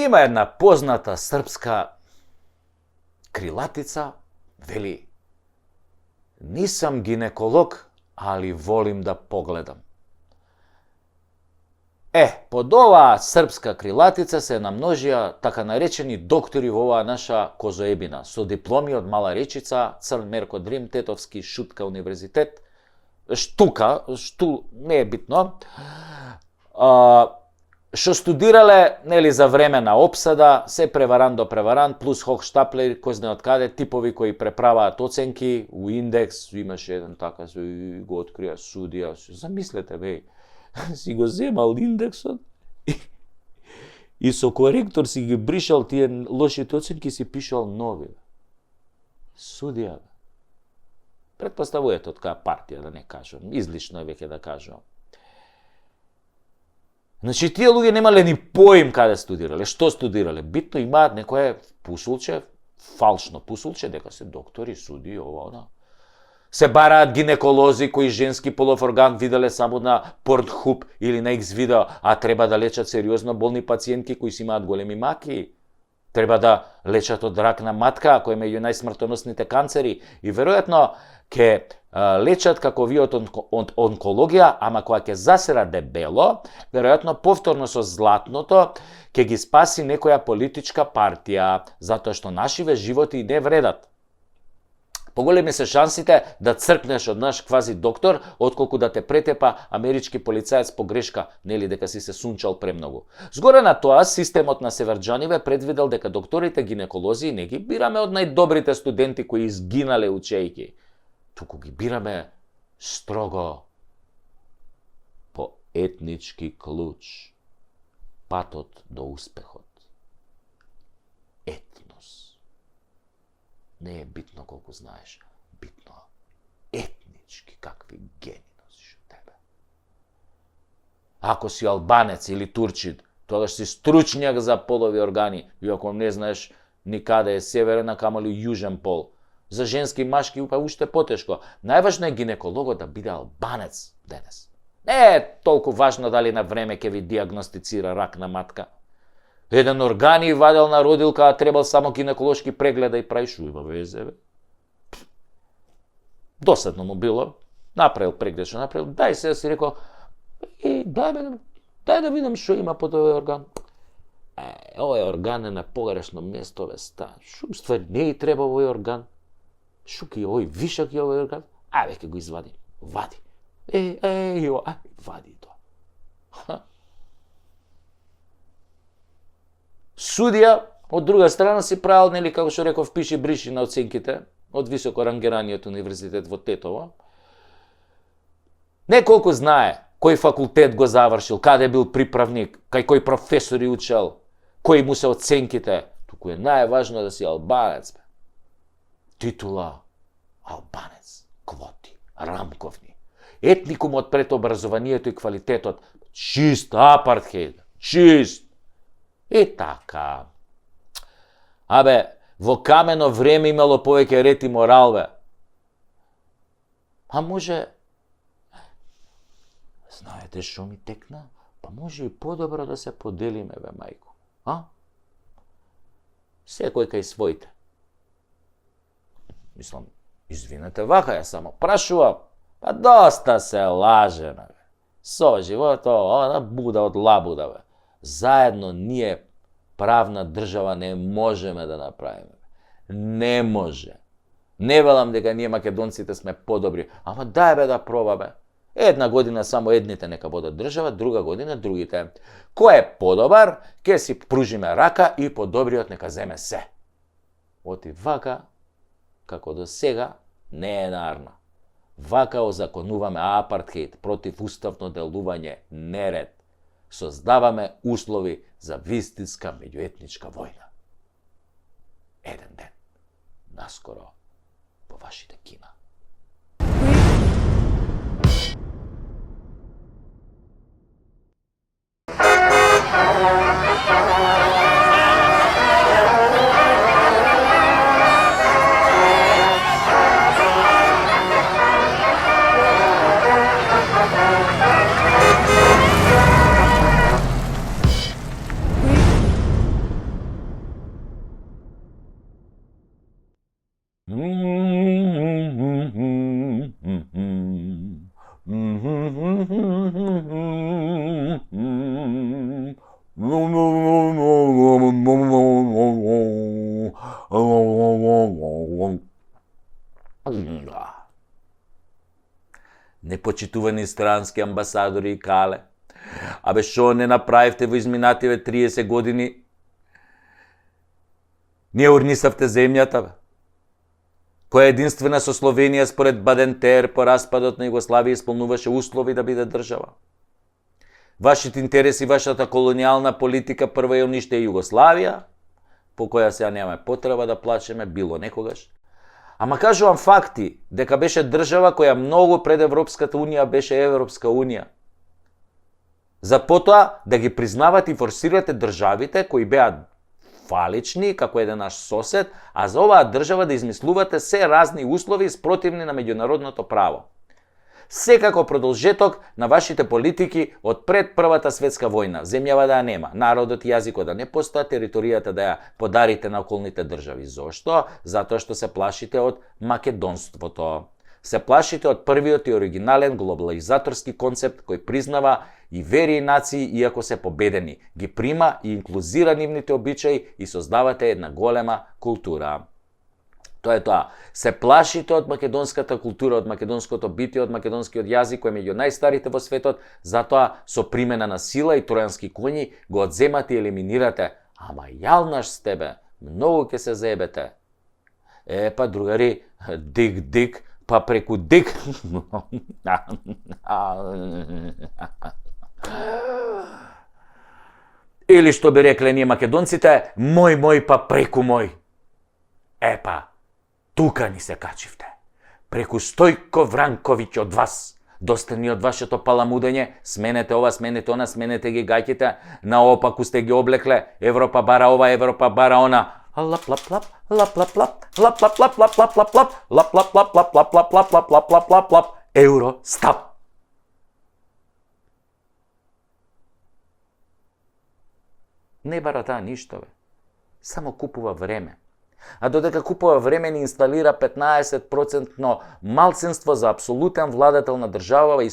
Има една позната српска крилатица, вели: нисам гинеколог, али волим да погледам. Под оваа српска крилатица се намножија така наречени доктори во оваа наша козоебина, со дипломи од Мала Речица, Црн Мерко Дрим, Тетовски, Шутка универзитет, не е битно, што студирале, нели, за време на опсада, се преварант до преварант, плюс Хохштаплер, кој знае од каде, типови кои преправаат оценки, у индекс, имаше еден така, го открија судија, замислете, бе, си го земал индексот и со коректор си ги бришал тие лошите оценки, си пишал нови. Судија. Предпоставувате од која партија, да не кажам, излишно е веќе да кажам. Значи, тие луѓе немале ни поим каде студирале, што студирале. Битно имаат некое пусулче, фалшно пусулче, дека се доктори, суди, ова, она. Се бараат гинеколози кои женски полов орган виделе само на Pornhub или на X-видео, а треба да лечат сериозно болни пациентки кои си имаат големи маки. Треба да лечат од рак на матка, кој е меѓу најсмртоносните канцери. И веројатно ќе лечат како вие од онкологија, ама кога ќе засера дебело, веројатно повторно со златното ќе ги спаси некоја политичка партија, затоа што нашиве животи не вредат. Поголеми се шансите да цркнеш од наш квази доктор, отколку да те претепа амерички полицаец по грешка, нели дека си се сунчал премногу. Згоре на тоа, системот на Северџаниве предвидел дека докторите гинеколози не ги бираме од најдобрите студенти кои изгинале учејки, туку ги бираме строго по етнички клуч, патот до успехот. Не е битно колку знаеш, битно етнички какви гени носиш од тебе. Ако си албанец или турчин, тогаш си стручњак за полови органи, и ако не знаеш никаде е северен, а камоли јужен пол. За женски и машки па уште потешко. Најважно е гинекологот да биде албанец денес. Не е толку важно дали на време ќе ви диагностицира рак на матка. Еден органи вадел на родилка, а требал само гинеколошки прегледа и прави шо има везе, бе. Досадно му било, направил преглед, што направил, дај се, си рекол, дај да видам шо има под овој орган. Овој орган е на погрешно место, бе, шо ствари не и треба овој орган. Шо ки овој вишак е овој орган? Веќе го извади, вади. Вади тоа. Судија, од друга страна, си правил, нели, како што реков, пиши бриши на оценките од високо рангираниот универзитет во Тетово. Не колку знае кој факултет го завршил, каде бил приправник, кај кој професори учел, кои му се оценките, туку е најважно да си албанец, бе. Титула албанец, квоти, рамковни. Етникумот пред образованието и квалитетот, чист апартхејд, чист. И така. Во камено време имало повеќе ред и морал, бе. Може... Знаете шо ми текна? Може и подобро да се поделиме, бе, мајко. Секој кај своите. Мислам, извинете, вака ја само прашувам. Доста се лажеме, бе. Со живото, она буда од лабуда, бе. Заедно ние, правна држава, не можеме да направиме. Не може. Не велам дека ние македонците сме подобри, ама дај бе да пробаме. Една година само едните нека бодат држава, друга година другите. Кој е подобар, ќе си пружиме рака и подобриот нека земе се. Оти вака, како до сега, не е нарна. Вака озаконуваме апартхејд, противуставно делување, неред. Создаваме услови за вистинска меѓуетничка војна. Еден ден, наскоро, по вашите кина. Непочитувани странски амбасадори и кале. Абе, шо не направивте во изминативе 30 години? Не урнисавте земјата, бе. Која единствена со Словенија според Бадентер по распадот на Југославија исполнуваше услови да биде држава. Вашите интереси, вашата колонијална политика прва ја униште Југославија, по која сега немаме потреба да плачеме било некогаш. Ама кажувам факти, дека беше држава која многу пред Европската унија беше Европска унија. За потоа да ги признавате и форсирате државите кои беа фалични, како еден наш сосед, а за оваа држава да измислувате се разни услови спротивни на меѓународното право. Секако продолжеток на вашите политики од пред Првата светска војна, земјава да ја нема, народот и јазикот да не постоја, територијата да ја подарите на околните држави. Зошто? Затоа што се плашите од македонството. Се плашите од првиот и оригинален глобализаторски концепт кој признава и вери и нации иако се победени, ги прима и инклузира нивните обичаи и создавате една голема култура. Тоа е тоа. Се плашите од македонската култура, од македонското битие, од македонскиот јазик кој е меѓу најстарите во светот, затоа со примена на сила и тројански коњи го одземате и елиминирате. Ама јалнаш сте, бе, многу ќе се заебете. Па другари, дик, па преку дик. Или што би рекле ние македонците, мој па преку мој. Епа, тука ни се качивте. Преку Стојко Вранковиќ од вас. Доста ни од вашето паламудење, сменете ова, сменете она, сменете ги гаќите, наопаку сте ги облекле, Европа бара ова, Европа бара она. Лап-лап-лап, лап-лап-лап, лап-лап-лап, лап-лап-лап, лап-лап-лап, лап-лап-лап, лап-лап-лап, лап-лап-лап, Евростап. Не бара таа ништо, бе. Само купува време. А додека купува време ни инсталира 15% малцинство за апсолутен владетел на држава и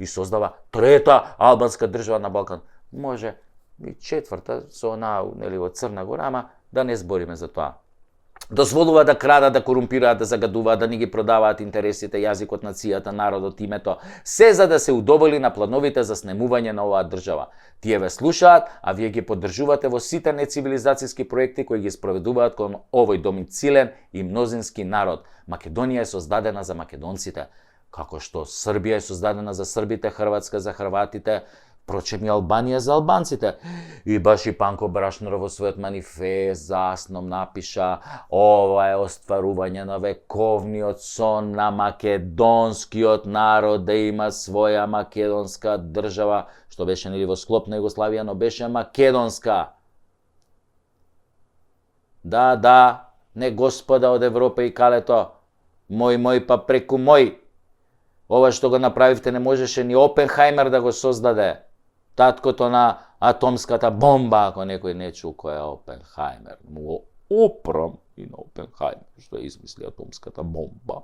создава трета албанска држава на Балкан. Може и четврта со она нели во Црна Гора, ама да не збориме за тоа. Дозволува да крадат, да корумпираат, да загадуваат, да ни ги продаваат интересите, јазикот, нацијата, народот, името, се за да се удоволи на плановите за снемување на оваа држава. Тие ве слушаат, а вие ги поддржувате во сите нецивилизацијски проекти кои ги спроведуваат кон овој домицилен и мнозински народ. Македонија е создадена за македонците, како што Србија е создадена за србите, Хрватска за хрватите, впрочем и Албанија за албанците. И баш и Панко Брашнер во својот манифест за Асном напиша: ова е остварување на вековниот сон на македонскиот народ да има своја македонска држава, што беше нели во склоп на Југославија, но беше македонска. Да, не господа од Европа и калето, мој па преку мој. Ова што го направивте не можеше ни Опенхајмер да го создаде. Таткото на атомската бомба, ако некој не чул кој е Опенхајмер. Му опром и на Опенхајмер, што измисли атомската бомба.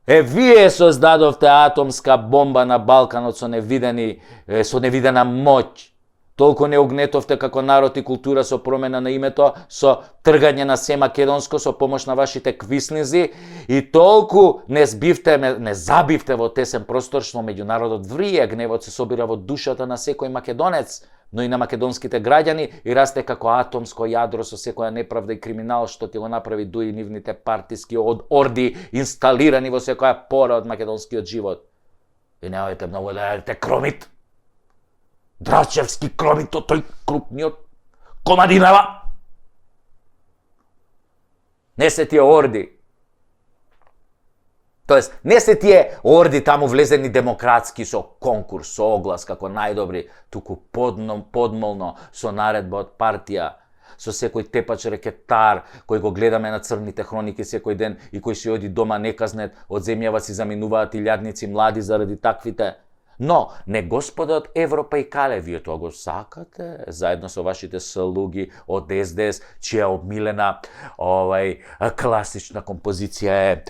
Вие создадовте атомска бомба на Балканот со невидена моќ. Толку не огнетовте како народ и култура со промена на името, со тргање на се македонско, со помош на вашите квиснизи, и толку не забивте во тесен простор, што меѓународот врие, гневот се собира во душата на секој македонец, но и на македонските граѓани, и расте како атомско јадро со секоја неправда и криминал што ти го направи дуи нивните партиски орди инсталирани во секоја пора од македонскиот живот. И немојте многу да јадете кромит. Драчевски кромит, тој крупниот Комадинава. Не се тие орди. Тоест, не се тие орди таму влезени демократски со конкурс, со оглас како најдобри, туку подмолно со наредба од партија, со секој тепач рекетар кој го гледаме на црните хроники секој ден и кој си оди дома неказнет, од земјава си заминуваат илјадници млади заради таквите. Но, не господа од Европа и кале, вие тоа го сакате, заедно со вашите слуги од СДС, чија обмилена класична композиција е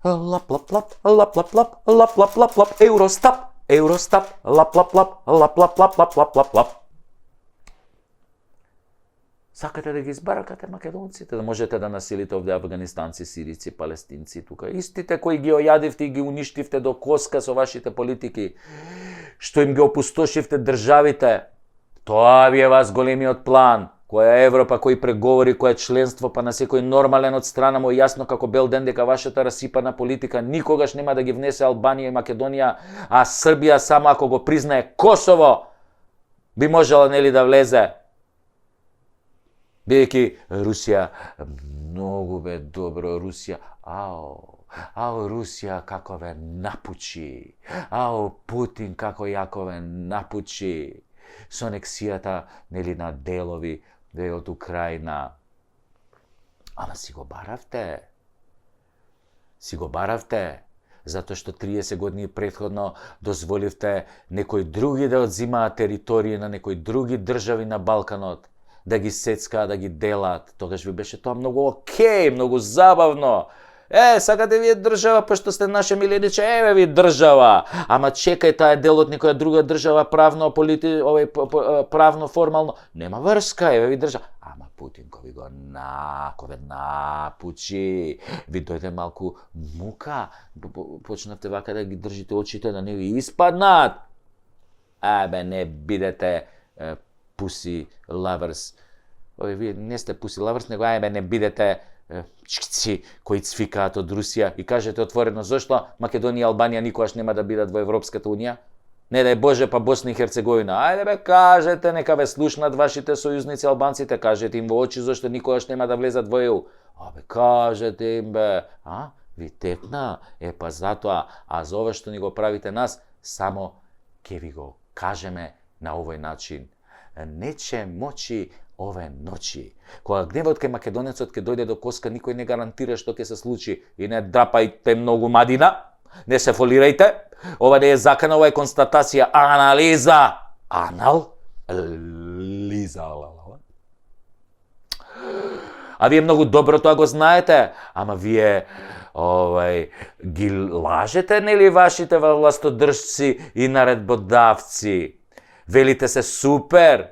лап-лап-лап, лап-лап-лап, лап-лап-лап, Евростап, лап-лап-лап, лап-лап-лап, лап-лап-лап. Сакате да ги избаракате македонците, да можете да населите овде афганистанци, сирици, палестинци тука. Истите кои ги ојадивте и ги уништивте до коска со вашите политики, што им ги опустошивте државите, тоа ви е вас големиот план. Која е Европа, кој преговори, кој е членство, па на секој нормален од страна му јасно како бел ден дека вашата расипана политика никогаш нема да ги внесе Албанија и Македонија, а Србија само ако го признае Косово би можела нели да влезе. Бидејќи Русија многу бе добро, Русија, Русија како ве напучи, Путин како јако ве напучи со анексијата нели на делови од Украина. Ама си го баравте, затоа што 30 години претходно дозволивте некои други да одзимаат територии на некои други држави на Балканот, да ги сецкаат, да ги делат. Тогаш ви беше тоа многу окей, многу забавно. Сакате вие држава, пошто сте наше милениче, еве ви држава. Ама чекај, таа е дел од некоја друга држава, правно, формално. Нема врска, еве ви држава. Ама Путин кој го напучи, ви дојде малку мука, почнавте вака да ги држите очите да не ви испаднат. Не бидете pussy lovers. Вие не сте pussy lovers, него не бидете чкци кои цвикаат од Русија и кажете отворено зошто Македонија и Албанија никогаш нема да бидат во Европската унија? Не дај Боже, па Босна и Херцеговина. Ајде бе, кажете, нека ве слушнат вашите сојузници албанците, кажете им во очи зошто никогаш нема да влезат во ЕУ. Кажете им бе, ви текна, па затоа, за ова што ни го правите нас, само ќе ви го кажеме на овој начин. Нече мочи ове ночи. Кога гневот кај македонецот ќе дојде до коска, никој не гарантира што ќе се случи. И не драпајте многу мадина, не се фолирајте. Ова не е закана, ова е констатација, анализа. Анализа. А вие многу добро тоа го знаете, ама вие ги лажете, нели, вашите властодржци и наредбодавци. Велите се супер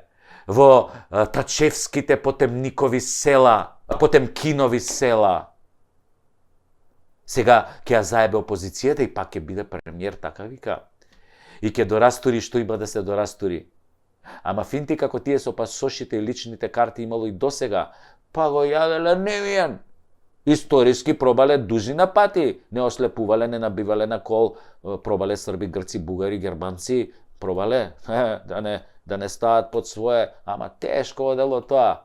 во Тачевските Потемникови села, Потемкинови села. Сега ќе ја заебе опозицијата и пак ќе биде премиер, така вика. И ќе дорастури што има да се дорастури. Ама финти како тие со пасошите и личните карти имало и досега, па го јаделе невиен. Историски пробале дузина пати. Не ослепувале, не набивале на кол, пробале срби, грци, бугари, германци, пробале да не стават под свое, ама тешко одело тоа.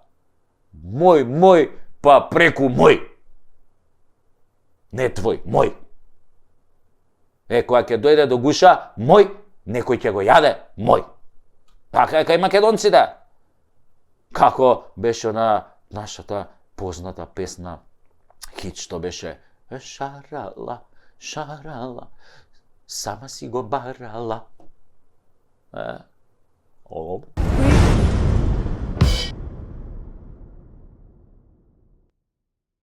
Мој, па преку мој. Не твој, мој. Кога ќе дојде до гуша, мој, некој ќе го јаде, мој. Така е кај македонците. Како беше на нашата позната песна, хит што беше шарала, шарала, сама си го барала.